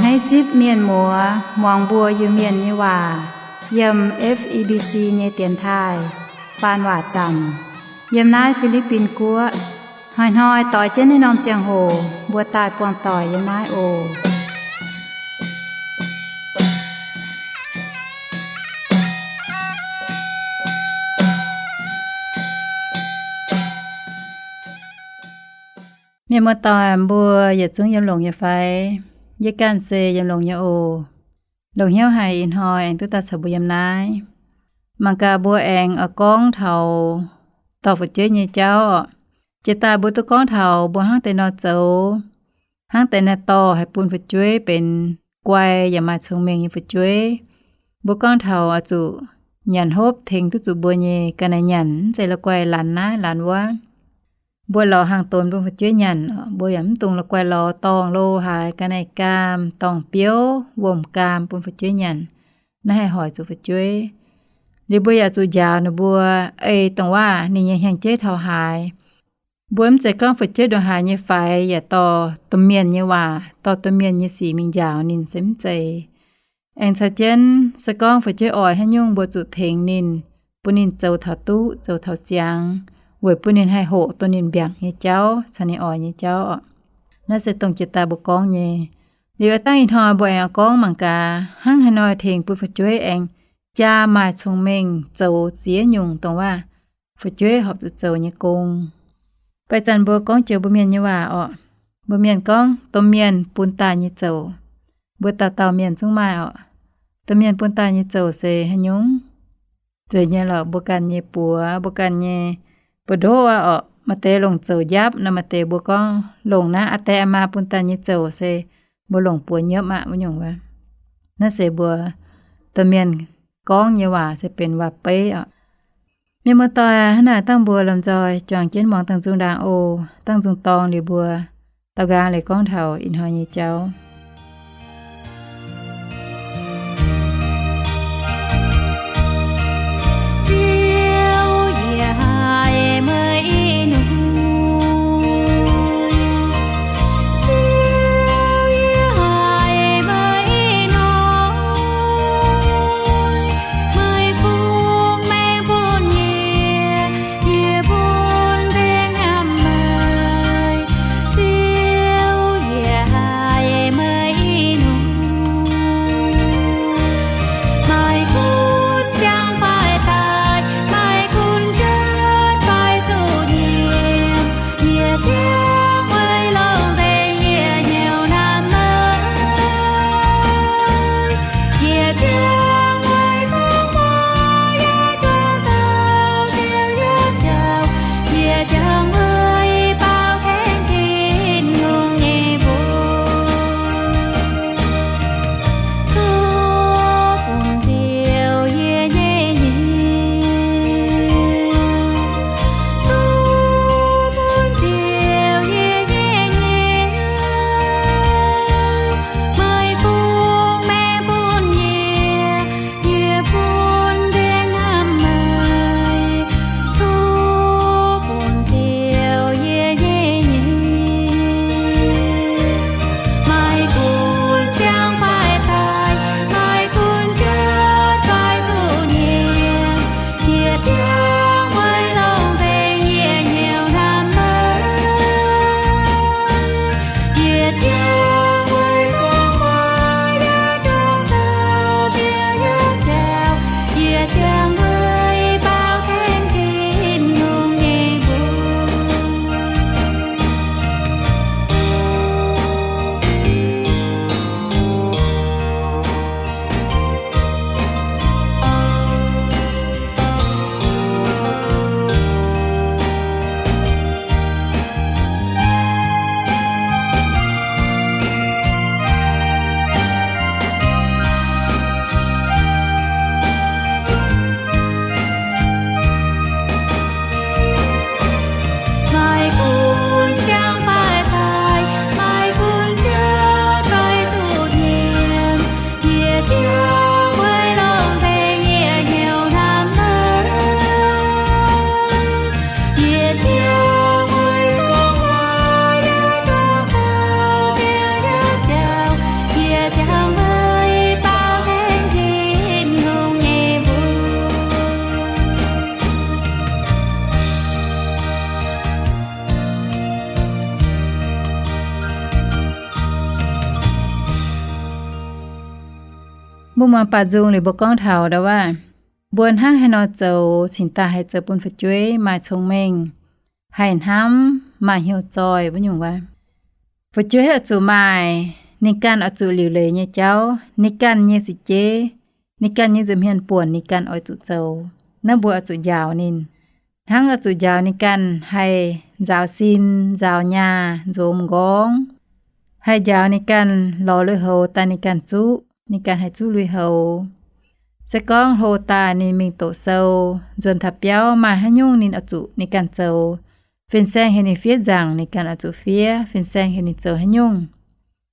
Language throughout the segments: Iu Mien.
Naaiv zipv mienh muoz muangx mbuo Iu-Mienh nyei waac yiem F E B C nyei dienx taaih faan waac zanc yiem naaiv Fi^li^bin Guoqv. Hnoi-hnoi doix jienv naaiv norm ziangh hoc mbuo daaih buangh doic yiem naaiv oc. Mienh muoz-doic mbuo yietc zungv yiem longx nyei fai? Yie ganh se yiem longx nyei oc. Longc hnyouv haic ih hnoi aengx duqv daaih caux mbuo yiem naaiv. Mangc gaax mbuo aengx oix gorngv taux dorh fu'jueiv nyei jauv oc. Jiex daaih mbuo duqv gorngv taux mbuo hnangv deix nor zoux, hnangv deix nor dorh haih bun fu'jueiv benx guai yaac maaih cong-mengh nyei fu'jueiv. Mbuo gorngv taux oix zuqc nyanc hopv tengx duqv zuqc mbuo nyei ga'naaiv nyanc, mv zeiz la'guaih laanh naaiv laanh wuov. Mbuo lorz hangx donx bun fu'jueiv nyanc, mbuo yaac mv dungx la'guaih lorz dorngh lo haaix, ga'naaiv gaam, dorngh biouv, wuom gaam bun fu'jueiv nyanc. Naaiv haih hoic zuqc fu'jueiv. Liuz mbuo yaac zuqc njaaux ninh mbuo, ei dongh waac ninh nyei hnyangx-jeiv taux haaix. Mbuo mv zeiz gorngv fu'jueiv ndongc haaix nyei faix yaac dorh domh mienh nyei waac, dorh domh mienh nyei sic mingh njaaux ninh se mv zeiz. Aengx caux jienv se gorngv fu'jueiv oix haaix nyungc mbuo zuqc tengx ninh, bun ninh zoux taux duqv, zoux taux ziangx, weic bun ninh haih hoqc duqv ninh mbiaangc nyei jauv caux ninh oix nyei jauv oc. Naaiv se dongh jiex daaih mbuo gorngv nyei. Liuz aav dangh ih hnoi mbuo aengx gorngv mangc gaax hnangv haaix nor tengx bun fu'jueiv aengx jaa maaih cong-mengh zoux ziex nyungc dongh waac fu'jueiv horpc zuqc zoux nyei gong. Baac ih zanc mbuo gorngv joux mbuo mienh nyei waac oc. Mbuo mienh gorngv domh mienh bun daaih nyei zoux. Mbuo dauh dauh mienh zungv maaih oc. Domh mienh bun daaih nyei zoux se haaix nyungc? Zeiz nyei lorqc, mbuo ganh nyei buoz, mbuo ganh nyei buoz-ndoqv aqv oc. Maaih deix longc zoux njapv nor, maaih deix mbuo gorngv longc naaiv aa die aa maa bun daaih nyei zoux se mbuo longc buoz nyiepv aqv wuov nyungc wuov. Naaiv se mbuo domh mienh gorngv nyei waac se benx waac-beiv oc. Mienh muoz-doic, hnangv naaic dangh mbuo lomh nzoih juangc jienv muangx dangh nzung ndaangc oc. Dangh nzung dorng liuz mbuo daaux nqaang liuz gorngv taux ih hnoi nyei jauv. Mbuo muangx baac nzung liuz mbuo gorngv taux ndau wuov, mbuo hnangv haaix nor zoux cingx daaih haih zoux bun fu'jueiv maaih cong-mengh, haih hnamv, maaih hnyouv zoih wuov nyungc wuov. Fu'jueiv oix zuqc maaih ninh ganh oix zuqc liuc leiz nyei jauv, ninh ganh nyei za'gengh, ninh ganh nyei nza'hmien buonc ninh ganh oix zuqc zoux. Naaiv mbuo oix zuqc njaaux ninh, hnangv oix zuqc njaaux ninh ganh haih nzaaux sin, nzaaux nyaah, nzomz m'nqorngv, haih njaaux ninh ganh lorz lui-houx daaih ninh ganh zuqv, ninh ganh haih zuqv lui-houx. Se gorngv hlo daaih ninh mingh doqc sou, nzuonx taux biauv maaih haaix nyungc ninh oix zuqc ninh ganh zoux. Fin-saeng heuc ninh fiev nzaangc ninh ganh oix zuqc fiev, fin-saeng heuc ninh zoux haaix nyungc,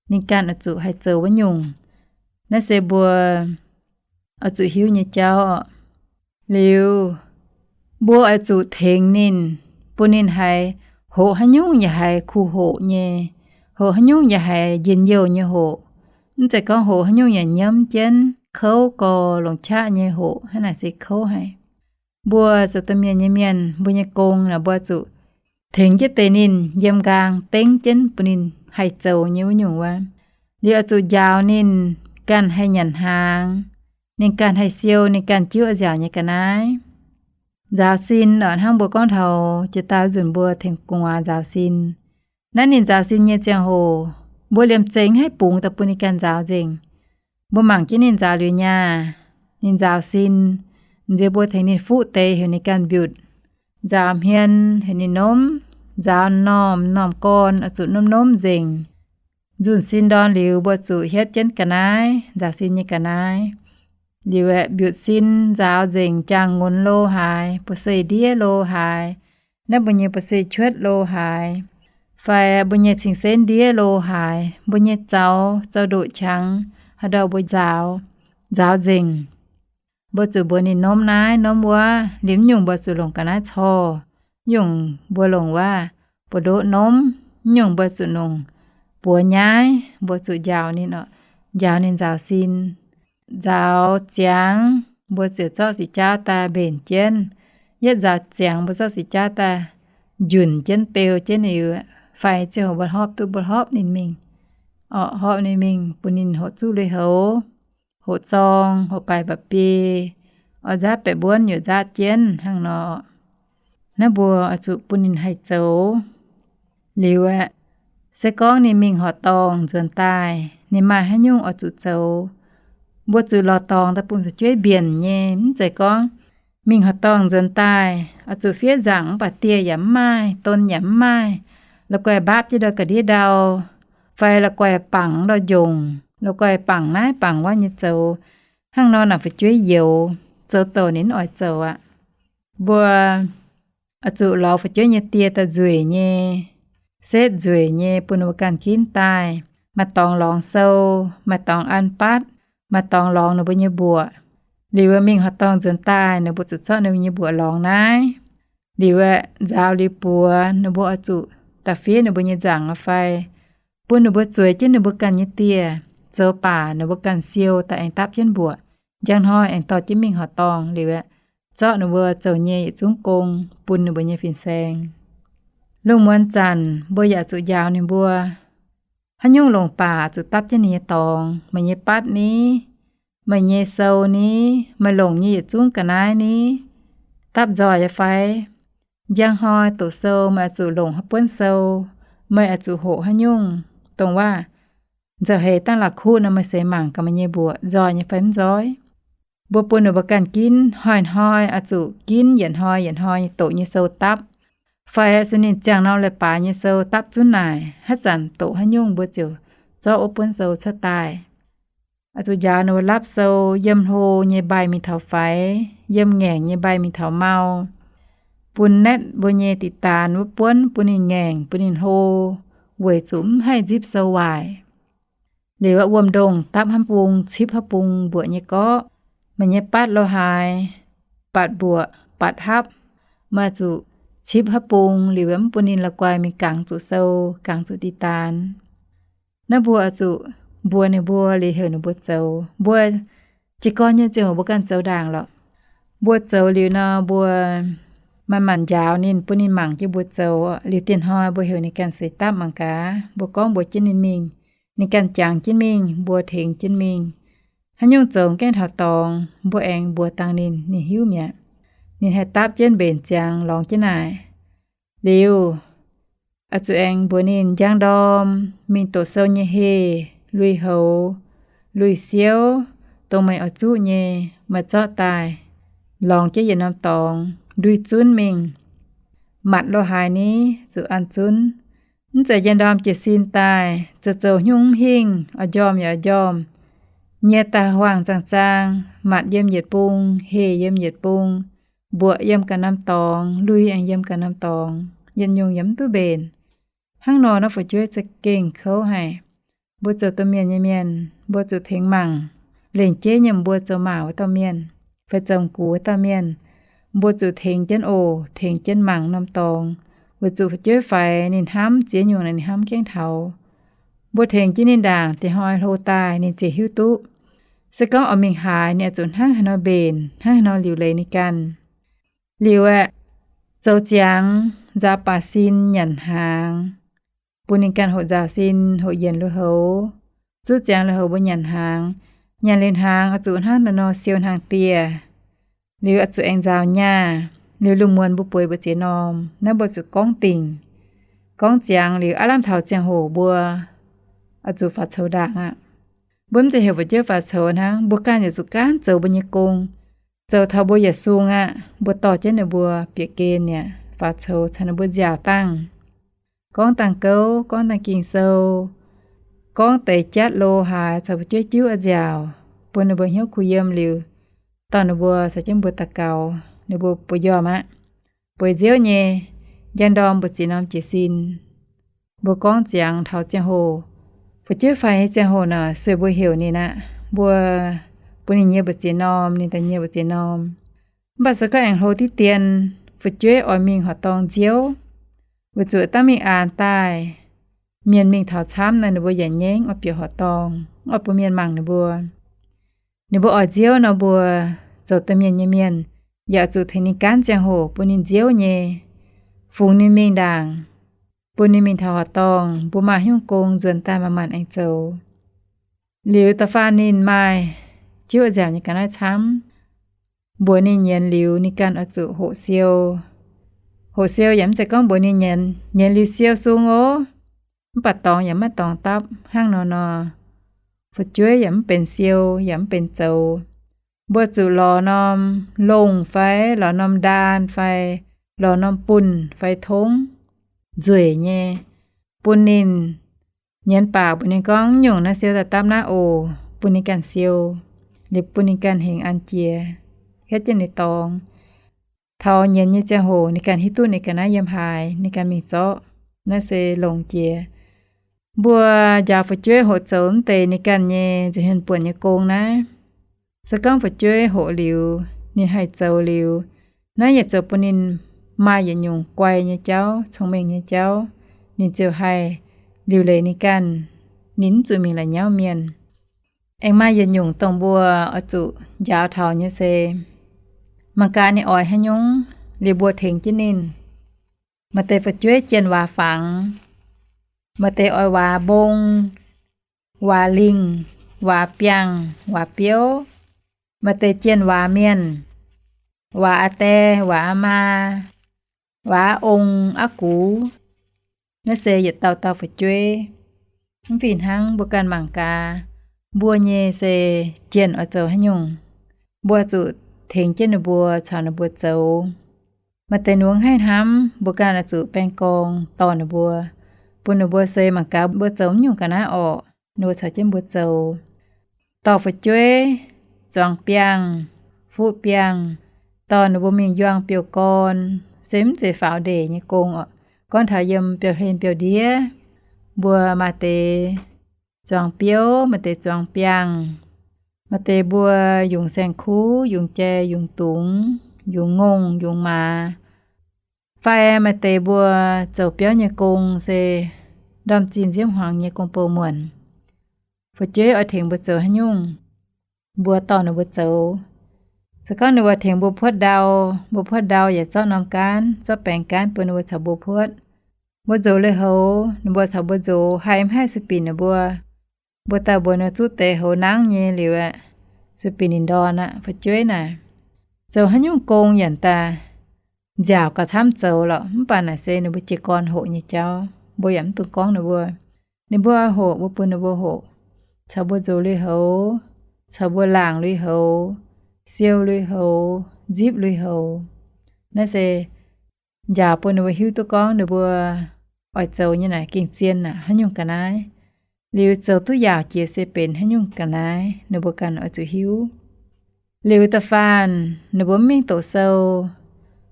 ninh ganh oix zuqc haih zoux wuov nyungc. Naaiv se mbuo oix zuqc hiuv nyei jauv oc. Liuz, mbuo oix zuqc tengx ninh, bun ninh haiz hoqc haaix nyungc yaac haiz kuh hoqc nyei, hoqc haaix nyungc yaac haiz njien-youh nyei hoqc. Mv zeiz gorngv hoqc haaix nyungc yaac nyiemv jienv, kouv gorx longc qaqv nyei hoqc, hnangv naaic se kouv haic. Mbuo zoux domh mienh nyei mienh, mbuo nyei gong naaic mbuo zuqc tengx jienv deix ninh yiem nqaang dengv jienv bun ninh haih zoux nyei wuov nyungc wuov. Liuz oix zuqc njaaux ninh ganh haih nyanc hnaangx, ninh ganh haih siou ninh ganh jiuv oix nziaauc nyei ga'naaiv. Nzaaux sin oc, hnangv mbuo gorngv taux jiex daaih nzunc mbuo tengx gu'nguaaz nzaaux sin. Naaiv ninh nzaaux sin nyei ziangh hoc, mbuo liemh zeih mv haih bungx daaih bun ninh ganh nzaaux nzengc. Mbuo mangc jienv ninh nzaaux liuz nyaah, ninh nzaaux sin, nziex mbuo tengx ninh fuqv deix heuc ninh ganh mbiutc. Nzaaux hmien heuc ninh nomv, nzaaux m'normh, m'normh gorn oix zuqc nomv nomv nzengc. Nzunc sin ndorn liuz mbuo zuqc hietv jienv ga'naaiv, nzaaux sin nyei ga'naaiv. Liuz aeqv, mbiutc sin nzaaux nzengc, jaang-nqonx lo haaix, buoz-seix ndiev lo haaix, naaiv mbuo nyei buoz-seix cuotv lo haaix, fai mbuo nyei cing-senv ndiev lo haaix, mbuo nyei zaux, zaux ndoqv qangx, haaix ndau mbuo nzaaux, nzaaux nzengc. Mbuo zuqc mbuox ninh nomv naaiv nomv wuov, liuz mv nyungc mbuo zuqc longc ga'naaiv corc, mv nyungc mbuo longc wuov, buoz-ndoqv nomv, mv nyungc mbuo zuqc longc buoz nyaiv, mbuo zuqc njaaux ninh oc, njaaux ninh nzaaux sin. Nzaaux ziangx mbuo ziouc zorqv six jaav daaih mbenc jienv. Yietv nzaaux ziangx mbuo zorqv six jaav daaih njunc jienv beu jienv liuz, fai ziouc mbuo hlopv duqv mbuo hlopv ninh mingh. Orqc, hlopv ninh mingh bun ninh hoqc zuqv lui-houx, hoqc zorng, hoqc baaic mba'biei, oix nzaatv baeqc mbuonv yaac nzaatv jienv hnangv nor. Naaiv mbuo oix zuqc bun ninh haih zoux. Liuz aeqv, se gorngv ninh mingh horqc dorngh nzuonx daaih, ninh maaih haaix nyungc oix zuqc zoux, mbuo zuqc lorz dorngx daaih bun fu'jueiv mbienc nyei. Mv zeiz gorngv mingh horqc dorngh nzuonx daaih oix zuqc fiev nzaangc mv baac dieh yaac mv maaih, don yaac mv maaih, la'guaih mbaapv jienv ndau ga'ndiev ndau, fai la'guaih bangc ndau njongc, la'guaih bangc naaiv bangc wuov nyei zoux. Hnangv nor naaic fu'jueiv youx, zoux douc ninh mv oix zoux aqv. Mbuo oix zuqc lorz fu'jueiv nyei dieh daaih nzueic nyei, setv nzueic nyei bun ninh mbuo ganh ginv daaih. Maaih dorngx lorngx sou, maaih dorngx an batv, maaih dorngx lorngx ninh mbuo nyei mbuoqc. Liuz mingh horqc dorngh nzuonx daaih ninh mbuo zuqc zorqv ninh mbuo nyei mbuoqc lorngx naaiv. Liuz aeqv, nzaaux liuz buoz ninh mbuo oix zuqc da'fiev ninh mbuo nyei nzaangc fai bun ninh mbuo zueiz jienv ninh mbuo ganh nyei dieh, zoux baac ninh mbuo ganh siou daaih aengx dapv jienv mbuoqc. Njang hnoi aengx dorh jienv mingh horqc dorngh liuz aeqv, zorqv ninh mbuo zoux nyei yietc zungv gong bun ninh mbuo nyei fin-saeng. Lungh muonz zanc mbuo yaac zuqc njaaux ninh mbuo. Haaix nyungc longc baac zuqc dapv jienv ninh nyei dorngx, meih nyei batv ni, meih nyei sou ni, meih longc nyei yietc zungv ga'naaiv ni, dapv nzoih nyei fai? Njang hnoi doqc sou meih oix zuqc longc haaix buonv sou, meih oix zuqc hoqc haaix nyungc, dongh waac nzauh heix dangh la'kuqv nor meih seix mangc gaax meih nyei mbuoqc nzoih nyei fai mv nzoih. Mbuo bun ninh mbuo ganh ginv, hnoi-hnoi oix zuqc ginv yietc hnoi yietc hnoi nyei doqc nyei sou dapv. Fai se ninh ziangh norm leiz-baaix nyei sou dapv zunv naaic, haaix zanc doqc haaix nyungc mbuo ziouc zorqv wuov buonv sou cuotv daaih. Oix zuqc njaaux ninh mbuo lapv sou yiem hlo nyei mbaih mingh taux faix, yiem ngaengc nyei mbaih mingh taux mau, bun naetv mbuo nyei diqc daanx wuov buonv bun ninh ngaengc bun ninh hlo, weic zuqc mv haih nzipv sou waaic. Liuz wuom-ndongh dapv haaix bung cipv haaix bung mbuoqc nyei gorqv. Meih nyei batv lo haaix, batc mbuoqc, batc hapv, meih zuqc cipv haaix bung liuz mv bun ninh la'guaih mingh gangx zuqc sou, gangx zuqc diqc daanx. Naaiv mbuo oix zuqc mbuox ninh mbuo liuz heuc ninh mbuo zoux. Mbuo jiez gorn nyei ziangh hoc mbuo ganh zoux ndaangc lorqc. Mbuo zoux liuz nor mbuo manc-manc njaaux ninh bun ninh mangc jienv mbuo zoux. Liuz dieh hnoi mbuo heuc ninh ganh seix dapv mangc gaax. Mbuo gorngv mbuox jienv ninh mingh, ninh ganh jangx jienv mingh, mbuo tengx jienv mingh. Haaix nyungc zoux gengh taux dorngx, mbuo aengx mbuox dangh ninh, ninh hiuv mi'aqv. Ninh haih dapv jienv mbenc ziangx lorngx jienv naaic. Liuz, oix zuqc aengx mbuox ninh njang ndorm mingh doqc sou nyei heh, lui-houx, lui-siouv, dongh meih oix zuqv nyei, meih zorqv daaih lorngx jienv yietc norm dorngx, ndui zunv mingh. Matc lo haaix ni zuqc an zunv. Mv zeiz njang ndorm jiez sin daaih, zoux zoux haaix nyungc mv hingh, oix njormh yaac oix njormh, nyie daaih huaang zaang zaang, matc yiem yietc bung, heh yiem yietc bung, mbuoqc yiem ganh norm dorngx, lui aengx yiem ganh norm dorngx, yietc nyungc yaac mv duqv mbenc. Hnangv nor naaiv fu'jueiv za'gengh kouv haic. Mbuo zoux domh mienh nyei mienh, mbuo zuqc tengx mangc, lengc jeiv nyei mbuo zoux maac wuov dauh mienh, fai zoux gux wuov dauh mienh, mbuo zuqc tengx jienv oc, tengx jienv mangc norm dorngx, weic zuqc fu'jueiv faix ninh hnamv ziex nyungc naaic ninh hnamv gengh taux. Mbuo tengx jienv ninh ndaangc, da'nyeic hnoi hlo daaih ninh ziouc hiuv duqv. Se gorngv oix mingh haaix, ninh oix zuqc hnangv haaix nor mbenc, hnangv haaix nor liuc leiz ninh ganh. Liuz aeqv, zoux ziangx nzaaux baac sin nyanc hnaangx, bun ninh ganh hoqc nzaaux sin, hoqc yienc lui-houx, zuqv ziangx lui-houx mbuo nyanc hnaangx. Nyanc liuz hnaangx oix zuqc hnangv naaiv nor siou hnaangx-dieh. Liuz oix zuqc aengx nzaaux nyaah, liuz lungh muonz mbuo bueix mbu'ziex norm. Naaiv mbuo zuqc gorngv dingc, gorngv ziangx liuz aav lamh taux ziangh hoc mbuo oix zuqc faaux coux ndaangc aqv. Mbuo mv zeiz heuc fu'jueiv faaux coux hnangv, mbuo ganh yaac zuqc gaanv zoux mbuo nyei gong, zoux taux mbuo yietc sung aqv. Mbuo dorh jienv ninh mbuo bieqc gen mi'aqv, faaux coux caux ninh mbuo nziaauc dangh, gorngv dangh gouv, gorngv dangh Ging-Sou, gorngv deix jatv lo haaix caux fu'jueiv jiuv oix nziaauc, bun ninh mbuo hnyouv kuh yiem liuz, dorh ninh mbuo caux jienv mbuo daux gaux, ninh mbuo bun njormh aqv. Bueix nziouv nyei, njang ndorm mbu'ziex norm jiez sin, mbuo gorngv ziangx taux ziangh hoc, fu'jueiv faix nyei ziangh hoc naaic sueih mbuo heuc ninh aqv. Mbuo bun ninh nyie mbu'ziex norm, ninh daaih nyie mbu'ziex norm. Mv baac se gorngv aengx hlo diqv dien, fu'jueiv oix mingh horqc dorngh nziouv, weic zuqc dangh mingh aanx daaih, mienh mingh taux camv nor ninh mbuo yaac nyengc oix bieqc horqc dorngh, oix bun mienh mangc ninh mbuo. Ninh mbuo oix nziouv nor mbuo zoux domh mienh nyei mienh yaac zuqc tengx ninh gaanv ziangh hoc bun ninh nziouv nyei, fungx ninh mingh ndaangc, bun ninh mingh taux horqc dorngh, mbuo maaih hnyouv gong nzuonx daaih manc-manc aengx zoux. Liuz da'faanh ninh maaih jiuv nziaauc nyei ga'naaiv camv, mbuox ninh nyienz liuz ninh ganh oix zuqc hoqc siou. Hoqc siou yaac mv zeiz gorngv mbuox ninh nyienz, nyienz liuz siou sung ov, mv baac dorngx yaac maiv dorngx dapv hnangv nor nor, fu'jueiv yaac mv benx siou yaac mv benx zoux. Mbuo zuqc lorz norm longh fai lorz norm ndaan fai lorz norm bunh fai tongv nzueic nyei, bun ninh nyienz baac mbuox ninh gorngv, nyungc naaiv siou daaih dapv naaiv oc, bun ninh ganh siou, liuz bun ninh ganh hengx an jiex, hietv jienv ninh dorngx. Taux nyienz nyei ziangh hoc ninh ganh hiuv duqv ninh ga'naaiv yiem haaix, ninh ganh mingh zorqv. Naaiv se longx jiex. Mbuo njaaux fu'jueiv hoqc zoux mv deix ninh ganh nyei nza'hmien buonc nyei gong naaiv, se gorngv fu'jueiv hoqc liuz, ninh haih zoux liuz, naaiv yietc zoux bun ninh maaih yietc nyungc guai nyei jauv, cong-mengh nyei jauv, ninh ziouc haih liuc leiz ninh ganh, ninh mv zuqc mingh la'nyauv mienh. Aengx maaih yietc nyungc dongh mbuo oix zuqc njaaux taux nyei se, mangc gaax ninh oix haaix nyungc, liuz mbuo tengx jienv ninh. Maaih deix fu'jueiv jienh waac fangx, maaih deix oix waac mbong, waac lingh, waac biangh, waac biouv. Maaih deix jienh waac mienh, waac aa die, waac aa maa, waac aa ong aa gux. Naaiv se yietc dauh dauh fu'jueiv. Mv fih hnangv, mbuo ganh mangc gaax, mbuo nyei se jienh oix zoux haaix nyungc, mbuo zuqc tengx jienv ninh mbuo caux ninh mbuo zoux. Maaih deix nungx haih hnamv, mbuo ganh oix zuqc baeng gorng dorh ninh mbuo, bun ninh mbuo se mangc gaax mbuo zoux mv nyungc ga'naaiv orqc, ninh mbuo caux jienv mbuo zoux. Dorh fu'jueiv zuangx biangh, fuqv biangh, dorh ninh mbuo mingh yuang biouv gorn, se mv zeiz faaux ndeic nyei gong orqc. Gorngv taux yiem biauv-hlen biauv-ndiev, mbuo maaih deix zuangx biouv, maaih deix zuangx biangh, maaih deix mbuo yungz saeng-kuv, yungz jai, yungz dungz, yungz ngongh, yungz maaz, fai maaih deix mbuo zoux biauv nyei gong se ndorm-zinh nziouv hmuangx nyei gong-bou muonc. Fu'jueiv oix tengx mbuo zoux haaix nyungc, mbuo dorh ninh mbuo zoux. Se gorngv ninh mbuo tengx mbuo puotv ndau, mbuo puotv ndau yaac zorqv norm gaanv, zorqv baengx gaanv bun ninh mbuo caux mbuo puotv. Mbuo nzox lui-houx, ninh mbuo caux mbuo nzox, haih mv haih sueih binc ninh mbuo. Mbuo daaih mbuox ninh zuqv deix houx nangv nyei liuz aeqv, zuqc binc ninh ndorn aqv. Fu'jueiv naaic zoux haaix nyungc gong yaac daaih nziaauc gauh camv zoux lorqc, mv baac naaic se ninh mbuo jiez gorn hoqc nyei jauv, mbuo yaac mv dungx gorngv ninh mbuo. Ninh mbuo hoqc mbuo bun ninh mbuo hoqc, caux mbuo nzuqc lui-houx, caux mbuo laangc lui-houx, siou lui-houx, nzipv lui-houx. Naaiv se njaaux bun ninh mbuo hiuv duqv gorngv ninh mbuo oix zoux nyei naaic gengh zien aqv, haaix nyungc ga'naaiv. Liuz zoux duqv yaauc jiex se benx haaix nyungc ga'naaiv, ninh mbuo ganh oix zuqc hiuv. Liuz da'faanh ninh mbuo mv mingh doqc sou,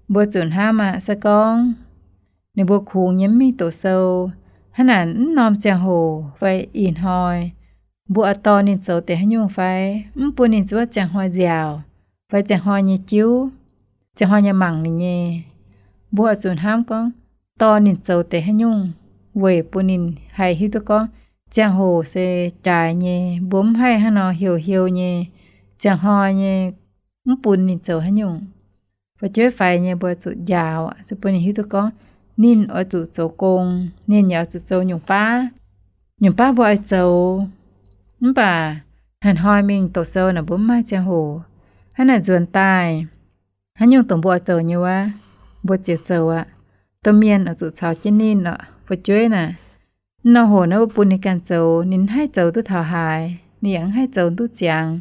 mbuo zuqc hnamv aqv. Se gorngv ninh mbuo kungx nyei mv mingh doqc sou, hnangv naaic mv norm ziangh hoc fai ih hnoi mbuo oix dorh ninh zoux deix haaix nyungc fai mv bun ninh zuov ziangh hnoi nziaauc fai ziangh hnoi nyei jiuv, ziangh hnoi nyei mangc ninh nyei, mbuo oix zuqc hnamv gorngv dorh ninh zoux deix haaix nyungc weic bun ninh haih hiuv duqv gorngv ziangh hoc se jaaix nyei, mbuo mv haih hnangv nor hiou hiou nyei, ziangh hnoi nyei mv bun ninh zoux haaix nyungc. Fu'jueiv faix nyei mbuo zuqc njaaux, zuqc bun ninh hiuv duqv gorngv ninh oix zuqc zoux gong, ninh yaac oix zuqc zoux nyungc baav. Nyungc baav mbuo oix zoux, mv baac hnoi-hnoi mingh doqc sou naaic mbuo mv maaih ziangh hoc. Hnangv naaic nzuonx daaih, haaix nyungc dongh mbuo oix zoux nyei wuov, mbuo ziouc zoux aqv. Domh mienh oix zuqc caux jienv ninh oc. Fu'jueiv naaic, mv norm hoc naaiv mbuo bun ninh ganh zoux, ninh mv haih zoux duqv taux haaix, ninh yaac mv haih zoux duqv ziangx.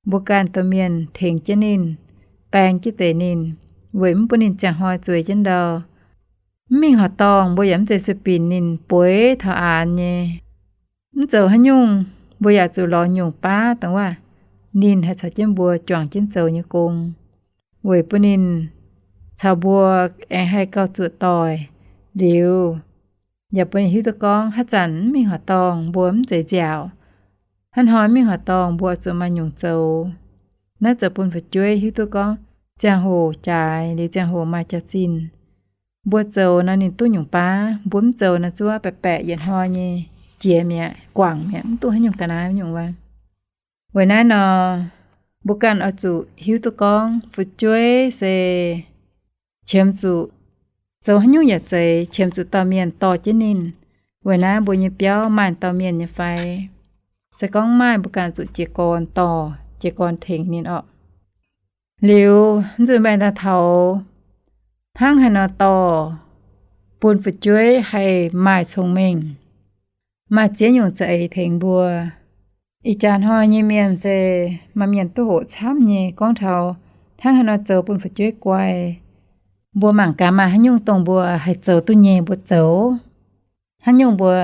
Mbuo ganh domh mienh tengx jienv ninh, baeng jienv deix ninh, weic mv bun ninh ziangh hnoi zueiz jienv ndau. Mv mingh horqc dorngh mbuo yaac mv zeiz sueih binc ninh bueix taux aanx nyei. Mv zoux haaix nyungc, mbuo yaac zuqc lorz nyungc baav dongh waac ninh haih caux jienv mbuo juangc jienv zoux nyei gong, weic bun ninh caux mbuo aengx haih gauh zuoqc doic. Liuz yaac bun ninh hiuv duqv gorngv haaix zanc mv mingh horqc dorngh mbuo mv zeiz nziaauc. Hnangv hnoi mingh horqc dorngh mbuo zuqc maaih nyungc zoux. Naaiv zoux bun fu'jueiv hiuv duqv gorngv ziangh hoc jaaix liuz ziangh hoc maaih jaax-zinh. Mbuo zoux nor ninh duqv nyungc baav, mbuo mv zoux nor zuov baeqc baeqc yietc hnoi nyei jiex mi'aqv, guangc mi'aqv, mv duqv haaix nyungc ga'naaiv nyungc wuov. Weic naaiv nor, mbuo ganh oix zuqc hiuv duqv gorngv fu'jueiv se qiemx zuqc zoux haaix nyungc yaac zeiz, qiemx zuqc dauh mienh dorh jienv ninh. Weic naaiv mbuo nyei biauv maaih dauh mienh nyei fai? Se gorngv maaih, mbuo ganh zuqc jiez gorn dorh, jiez gorn tengx ninh orqc. Liuz nzunc maengx daaih taux hnangv haaix nor dorh bun fu'jueiv haih maaih cong-mengh, maaih ziex nyungc za'eix tengx mbuo. Ih jaax hnoi nyei mienh se maaih mienh duqv hoqc camv nyei gorngv taux hnangv haaix nor zoux bun fu'jueiv guai. Mbuo mangc gaax maaih haaix nyungc dongh mbuo haih zoux duqv nyei mbuo zoux. Haaix nyungc mbuo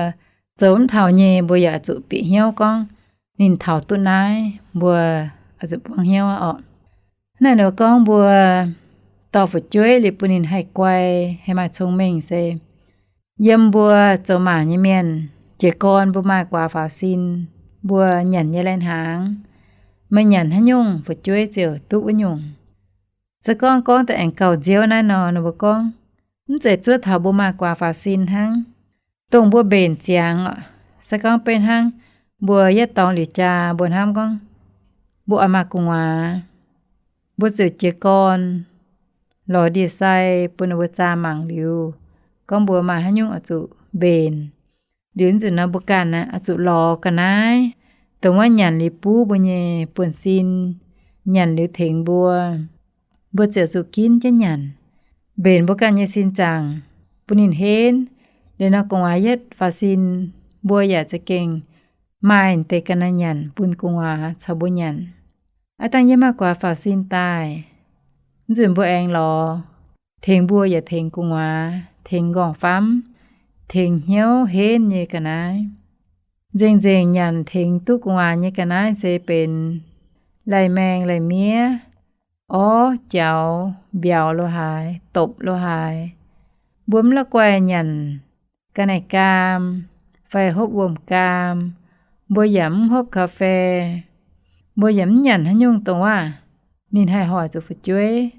zoux mv taux nyei mbuo yaac zuqc bieqc hnyouv gorngv ninh taux duqv naaiv, mbuo zuqc buangv hnyouv orqc. Naaiv nor gorngv mbuo dorh fu'jueiv liuz bun ninh haih guai, haih maaih cong-mengh se yiem mbuo zoux maac nyei mienh, jiez gorn mbuo maaih guaax faaux sin, mbuo nyanc nyei lai-hnaangx, meih nyanc haaix nyungc fu'jueiv ziouc duqv wuov nyungc. Se gorngv gorngv daaih aengx gauh nziouv naaiv nor, ninh mbuo gorngv mv zeiz zuov taux mbuo maaih guaax faaux sin hnangv, dongh mbuo mbenc ziangx. Se gorngv beiv hnangv mbuo yietv dorngx liuz jaa, mbuo hnamv gorngv mbuo oix maaih gu'nguaaz, mbuo ziouc jiez gorn lorz ndie-sai bun ninh mbuo zaah mangc liuz, gorngv mbuo maaih haaix nyungc oix zuqc mbenc. Liuz nzunc nor mbuo ganh oix zuqc lorz ga'naaiv dongh wuov nyanc liuz buov mbuo nyei buonv-sin, nyanc liuz tengx mbuo, mbuo ziouc zuqc ginv jienv nyanc. Mbenc mbuo ganh nyei sin zaangc bun ninh henv. Liuz nor gu'nguaaz yietv faaux sin, mbuo yaac za'gengh maaih deix ga'naaiv nyanc bun gu'nguaaz caux mbuo nyanc. Aav dangh yie maaih guaax faaux sin daaih, nzunc mbuo aengx lorz tengx mbuo yaac tengx gu'nguaaz, tengx nqorngv-famv, tengx hnyouv henv nyei ga'naaiv. Nzengc-nzengc nyanc tengx duqv gu'nguaaz nyei ga'naaiv se benx lai-maeng lai-miev, orv, jaux, mbiauz lo haaix, dopc lo haaix. Mbuo mv la'guaih nyanc ga'naaiv gaam fai hopv wuom-gaam. Mbuo yaac mv hopv kaux fei. Mbuo yaac mv nyanc haaix nyungc dongh waac ninh haih hoic zuqc fu'jueiv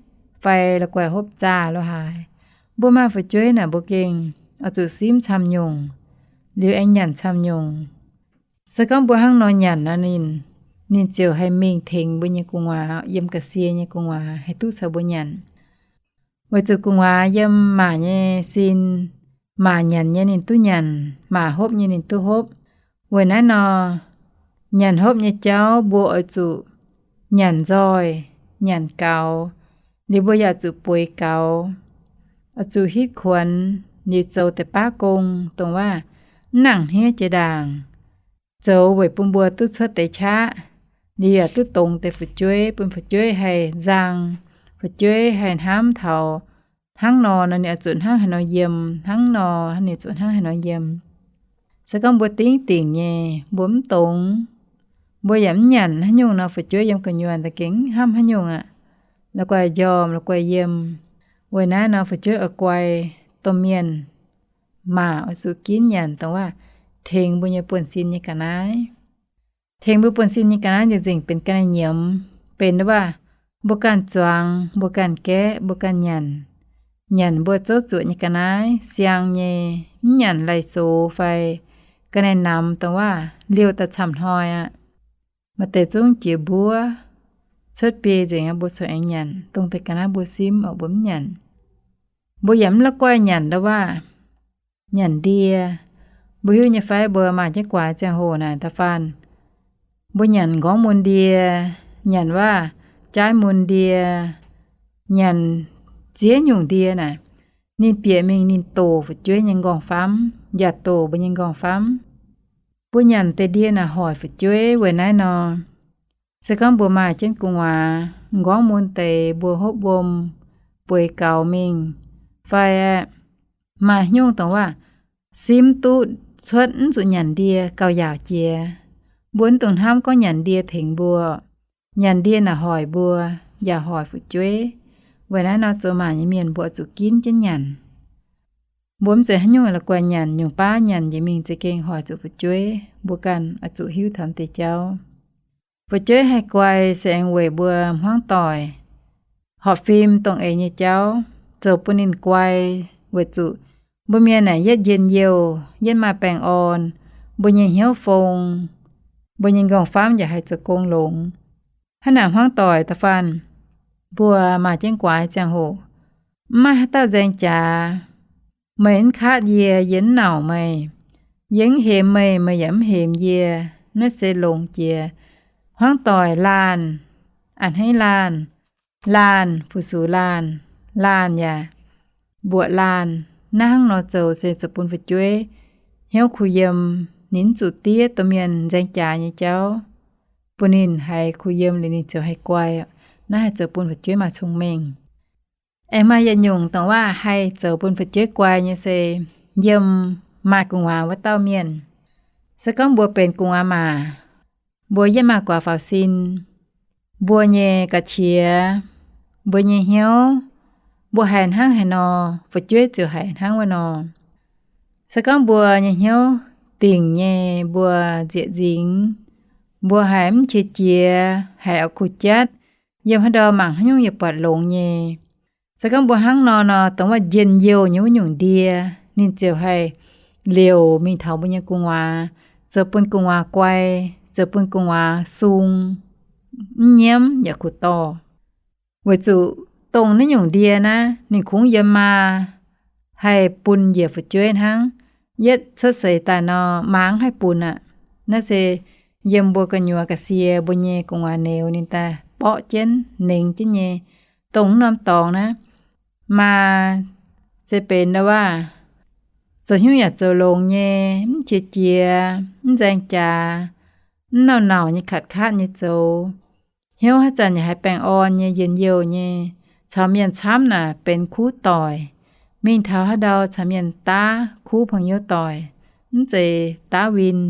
fai la'guaih hopv zaah lo haaix. Mbuo maaih fu'jueiv naaic mbuo gengh oix zuqc simv camv nyungc, liuz aengx nyanc camv nyungc. Se gorngv mbuo hnangv nor nyanc nor, ninh, ninh ziouc haih mingh tengx mbuo nyei gu'nguaaz, yiem ga'sie nyei gu'nguaaz haih duqv caux mbuo nyanc. Weic zuqc gu'nguaaz yiem maac nyei sin, maac nyanc nyei ninh duqv nyanc, maac hopv nyei ninh duqv hopv. Weic naaiv nor, nyanc hopv nyei jauv mbuo oix zuqc nyanc nzoih, nyanc gaux, liuz mbuo yaac zuqc bueix gaux, oix zuqc hitv kuonx, liuz zoux deix baav gong, dongh waac mv nangc hniev jiex ndaangc, zoux weic bun mbuo duqv cuotv deix qaqv, liuz yaac duqv dongz deix fu'jueiv, bun fu'jueiv haih nzang, fu'jueiv haih hnamv taux hnangv nor nor, ninh oix zuqc hnangv haaix nor yiem, hnangv nor ninh zuqc hnangv haaix nor yiem. Se gorngv mbuo dingv dingc nyei, mbuo mv dongz, mbuo yaac mv nyanc haaix nyungc nor, fu'jueiv yiem gu'nyuoz daaih gengh mv hnamv haaix nyungc aqv. La'guaih njormh, la'guaih yiem. Weic naaiv nor, fu'jueiv oix guai domh mienh, maac oix zuqc ginv nyanc, dongh waac tengx mbuo nyei buonv-sin nyei ga'naaiv. Tengx mbuo buonv-sin nyei ga'naaiv nzengc nzengc benx ga'naaiv nyiemz, benx waac mbuo ganh zuangx, mbuo ganh gaeqv, mbuo ganh nyanc. Nyanc mbuo zouv zuoqc nyei ga'naaiv, siang nyei, mv nyanc lai-sox fai ga'naaiv namx, dongh waac liouh daaih camv hnoi aqv. Maaih deix zungv jiex mbuov, cuotv biei nzengc aqv, mbuo corc aengx nyanc. Dongh deix ga'naaiv mbuo simv oc, mbuo mv nyanc. Mbuo yaac mv la'guaih nyanc ndau waac nyanc ndie. Mbuo hiuv nyei fai, mbuo maaih jienv guaax ziangh hoc naaic da'faanh mbuo nyanc nqorngv mun ndie, nyanc waac jaaiv mun ndie, nyanc ziex nyungc ndie naaic, ninh bieqc mingh ninh doqc fu'jueiv nyei nqorngv-famv, yaac doqc mbuo nyei nqorngv-famv. Mbuo nyanc deix ndie naaic hoic fu'jueiv. Weic naaiv nor, se gorngv mbuo maaih jienv gu'nguaaz, nqorngv mun deix mbuo hopv wuom, bueix gaux mingh, fai maaih nyungc dongh waac simv duqv cuotv mv zuqc nyanc ndie gauh yaauc jiex, mbuo mv dungx hnamv gorngv nyanc ndie tengx mbuo. Nyanc ndie naaic hoic mbuo, yaac hoic fu'jueiv. Weic naaiv nor, zoux maac nyei mienh mbuo oix zuqc ginv jienv nyanc. Mbuo mv zeiz haaix nyungc la'guaih nyanc, nyungc baav nyanc njiec mingh za'gengh hoic zuqc fu'jueiv. Mbuo ganh oix zuqc hiuv taux deix jauv. Fu'jueiv haih guai se aengx weic mbuo hmuangv doic horpc fim dongh eix nyei jauv zoux bun ninh guai, weic zuqc mbuo mienh naaic yietv njien-youh, yietv maaih baengh orn, mbuo nyei hnyouv fong, mbuo nyei nqorngv-famv yaac haih zoux gong longx. Hnangv naaic hmuangv doic da'faanh mbuo maaih jienv guaax ziangh hoc, mv maaih haaix dauh nzaeng jaax. Meih mv kaatv yie, yie mv nauc meih. Yie mv hemx meih, meih yaac mv hemx yie. Naaiv se longx jiex. Hmuangv doic laanh, a'hneiv laanh, laanh fu-sux laanh, laanh yaac mbuoqc laanh. Naaiv hnangv nor zoux se zoux bun fu'jueiv hnyouv kuh yiem, ninh mv zuqc diev domh mienh nzaeng jaax nyei jauv, bun ninh haiz kuh yiem liuz ninh ziouc haih guai. Naaiv haih zoux bun fu'jueiv maaih cong-mengh. Aengx maaih yietc nyungc dongh waac haih zoux bun fu'jueiv guai nyei se yiem maaih gu'nguaaz wuov dauh mienh. Se gorngv mbuo benx gu'nguaaz maac, mbuo yietv maaih guaax faaux sin, mbuo nyei ga'qiex, mbuo nyei hnyouv, mbuo haiz hnangv haaix nor, fu'jueiv ziouc haiz hnangv wuov nor. Se gorngv mbuo nyei hnyouv dingc nyei, mbuo nzieqc nzingx, mbuo haiz mv qiex jiez, haiz auv-kuv jatv, yiem haaix ndau mangc haaix nyungc yaac buatc longx nyei. Se gorngv mbuo hnangv nor nor, dongh waac njien-youh nyei wuov nyungc ndie, ninh ziouc haih liouc mingh taux mbuo nyei gu'nguaaz, zoux bun gu'nguaaz guai, zoux bun gu'nguaaz sung, mv nyiemv yaac kuh dorh. Weic zuqc dongh naaiv nyungc ndie naaiv, ninh kungx yiem maa haih bun njiec fu'jueiv hnangv. Yietv cuotv seix daaih nor, maa mv haih bun aqv. Naaiv se yiem mbuo gu'nyuoz ga'sie mbuo nyei gu'nguaaz neux ninh daaih borqv jienv, nengx jienv nyei. Dongh wuov norm dorngx naaiv, maa se benx ndau waac zoux hnyouv yaac zoux longx nyei, mv qiex jiez, mv nzaeng jaax, mv nauc-nauc nyei katv-katv nyei zoux. Hnyouv haaix zanc yaac haiz baengh orn nyei, njien-youh nyei. Caux mienh camv naaic benx kuv doic. Mingh taux haaix ndau caux mienh daav kuv pong youv doic, mv zeiz daav win.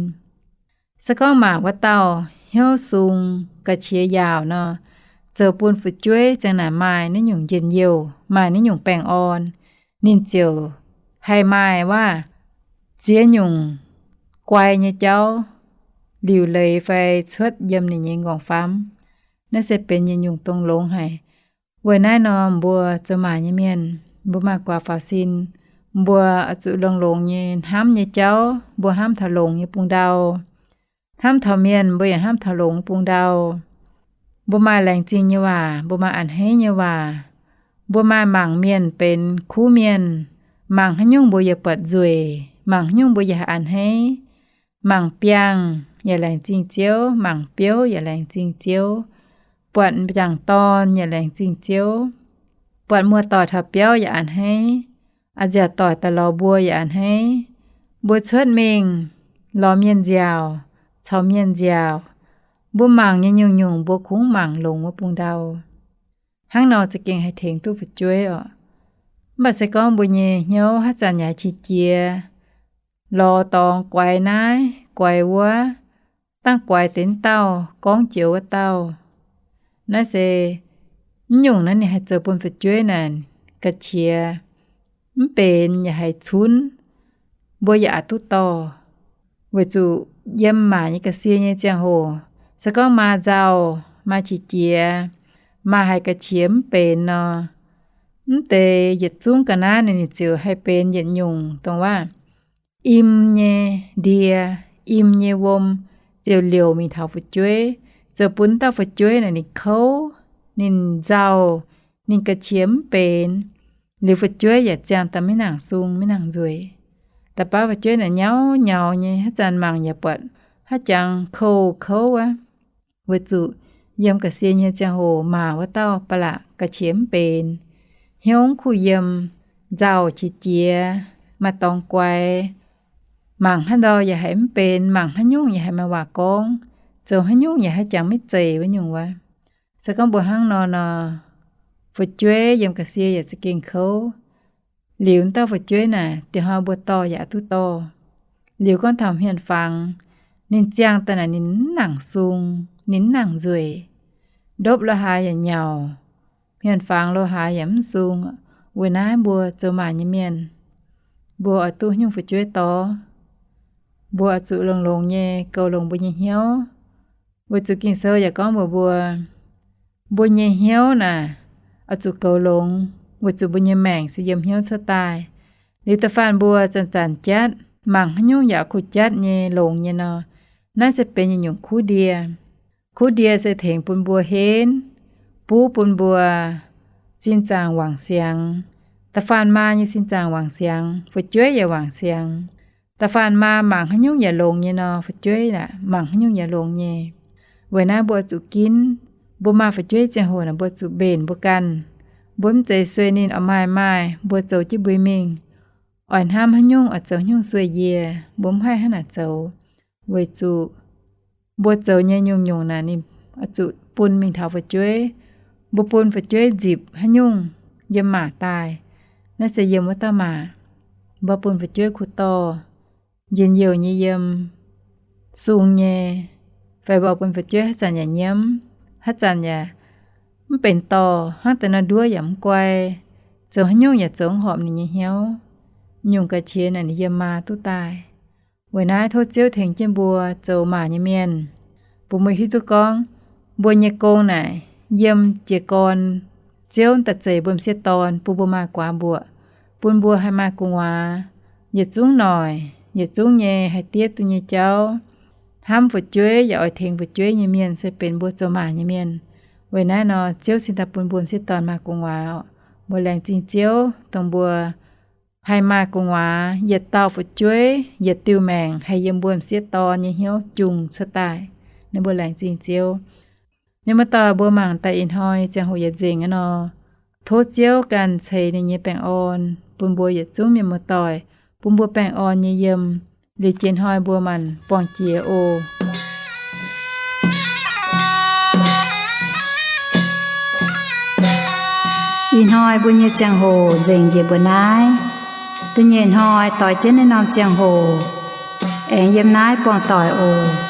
Se gorngv maac wuov dauh hnyouv sung, ga'qiex yaauc nor, zoux bun fu'jueiv ziang naaic maaih naaiv nyungc njien-youh, maaih naaiv nyungc baengh orn. Ninh ziouc haih maaih waac ziex nyungc guai nyei jauv liuc leiz fai cuotv yiem ninh nyei nqorngv-famv. Naaiv se benx yietc nyungc dongh longx haic. Weic naaiv nor, mbuo zoux maac nyei mienh, mbuo maaih guaax faaux sin, mbuo oix zuqc longx-longx nyei hnamv nyei jauv. Mbuo hnamv taux longx nyei bung ndau. Hnamv taux mienh, mbuo yaac hnamv taux longx bung ndau. Mbuo maaih laengz zingh nyei waac, mbuo maaih a'hneiv nyei waac. Mbuo maaih mangc mienh benx kuv mienh. Mangc haaix nyungc mbuo yaac buatc nzueic, mangc haaix nyungc mbuo yaac a'hneiv. Mangc biangh yaac laengz zingh Ziouv, mangc biouv yaac laengz zingh Ziouv. Buatc m'jangc dorn yaac laengz zingh Ziouv. Buatc muoz-doic taux biauv yaac a'hneiv. A'nziaauc doic daaih lorz mbuo yaac a'hneiv. Mbuo cuotv mingh lorz mienh nziaauc, caux mienh nziaauc, mbuo mangc nyei nyungc-nyungc mbuo kungx mangc longx wuov bung ndau. Hnangv nor za'gengh haih tengx duqv fu'jueiv oc. Mv baac se gorngv mbuo nyei hnyouv haaix zanc yaac qiex jiez, lorz dorngx guaix naaiv guaix wuov, dangh guaix deix dauh gorngv joux wuov dauh. Naaiv se mv nyungc naaiv ninh haih zoux bun fu'jueiv naaic ga'qiex mv benx yaac haiz cunv, mbuo yaac aqc duqv dorh. Weic zuqc yiem maa nyei ga'sie nyei ziangh hoc, se gorngv maa nzauh, maa qiex jiez, maa haiz ga'qiex mv benx nor, mv deix yietc zungv ga'naaiv ninh ziouc haih benx yietc nyungc dongh waac im nyei ndie, im nyei wuom, ziouc liouc mingh taux fu'jueiv, ziouc bun dauh fu'jueiv naaic ninh kouv, ninh nzauh, ninh ga'qiex mv benx. Liuz fu'jueiv yaac ziangh daaih maiv nangc sung, maiv nangc nzueic. Da'baav fu'jueiv naaic nyauv nyauv nyei, haaix zanc mangc yaac buatc haaix jangx kouv-kouv aqv. Weic zuqc yiem ga'sie nyei ziangh hoc maa wuov dauh ba'laqc ga'qiex mv benx, hnyouv kuh yiem, nzauh qiex jiez, maaih dorngx guaix, mangc haaix ndau yaac haiz mv benx, mangc haaix nyungc yaac haiz maaih waac gorngv, zoux haaix nyungc yaac haaix jangx maiv zeiz wuov nyungc wuov. Se gorngv mbuo hnangv nor nor, fu'jueiv yiem ga'sie yaac za'gengh kouv. Liuz dauh fu'jueiv naaic, diex hnoi mbuo dorh yaac duqv dorh. Liuz gorngv taux hmien-fangx, ninh ziangh daaih naaic ninh mv nangc sung, ninh mv nangc nzueic. Ndopv lo haaix yaac nyauc, hmien-fangx lo haaix yaac mv sung. Weic naaiv mbuo zoux maa nyei mienh, mbuo oix duqv nyungc fu'jueiv dorh, mbuo oix zuqc longx-longx nyei goux longx mbuo nyei hnyouv. Weic zuqc Ging-Sou yaac gorngv mbuox mbuo, mbuo nyei hnyouv naaic oix zuqc goux longx, weic zuqc mbuo nyei maengc se yiem hnyouv cuotv daaih. Liuz da'faanh mbuo zanc-zanc jatv, mangc haaix nyungc yaac kuh jatv nyei longx nyei nor, naaiv se benx yietc nyungc kuv ndie. Kuv ndie se tengx bun mbuo henv, buv bun mbuo sin zaangc wangc siangx. Da'faanh maa nyei sin zaangc wangc siangx, fu'jueiv yaac wangc siangx. Da'faanh maa mangc haaix nyungc yaac longx nyei nor, fu'jueiv aeqv, mangc haaix nyungc yaac longx nyei. Weic naaiv mbuo zuqc ginv, mbuo maaih fu'jueiv ziangh hoc naaic mbuo zuqc mbenc mbuo ganh. Mbuo mv zeiz sueih ninh oix maaih maaih mbuo zoux jienv mbuo mingh. Oix hnamv haaix nyungc oix zoux haaix nyungc sueih yie, mbuo mv haih hnangv naaic zoux. Weic zuqc mbuo zoux nyei nyungc-nyungc naaic ninh oix zuqc bun mingh taux fu'jueiv. Mbuo bun fu'jueiv nzipc haaix nyungc yiem maa daaih, naaiv se yiem wuov dauh maa. Mbuo bun fu'jueiv kuh dorh, njien-youh nyei yiem, sung nyei, fai mbuo bun fu'jueiv haaix zanc yaac nyiemv, haaix zanc yaac mv benx dorh, hnangv deix nor nduov yaac mv guai, zoux haaix nyungc yaac zoux mv horpc ninh nyei hnyouv. Nyungc ga'qiex naaic ninh yiem maa duqv daaih. Weic naaiv tov Ziouv tengx jienv mbuo zoux maa nyei mienh, bun mbuo hiuv duqv gorngv mbuo nyei gong naaic yiem jiez gorn Ziouv daaih zeix mbuo m'sieqv dorn, bun mbuo maaih guaax mbuoqc, bun mbuo haih maaih gu'nguaaz. Yietc zungv noic, yietc zungv nyei haih diev duqv nyei jauv, hnamv fu'jueiv yaac oix tengx fu'jueiv nyei mienh se benx mbuo zoux maa nyei mienh. Weic naaiv nor Ziouv cingx daaih bun mbuo m'sieqv dorn maaih gu'nguaaz. Mbuo laengz zingh Ziouv dongh mbuo haih maaih gu'nguaaz yietc dauh fu'jueiv yietc diuh maengc haih yiem mbuo m'sieqv dorn nyei hnyouv jungx cuotv daaih. Naaiv mbuo laengz zingh Ziouv. Mienh muoz-doic, mbuo mangc daaih ih hnoi ziangh hoc yietc nzengc aqv nor, tov Ziouv ganh ceix ninh nyei baengh orn bun mbuo yietc zungv mienh muoz-doic, bun mbuo baengh orn nyei yiem. Liuz jiex hnoi mbuo maanc buangh jiex oc. Ih hnoi mbuo nyei ziangh hoc nzengc njiec mbuo naaiv. Da'nyeic hnoi doix jienv naaiv norm ziangh hoc, aengx yiem naaiv buangh doic oc.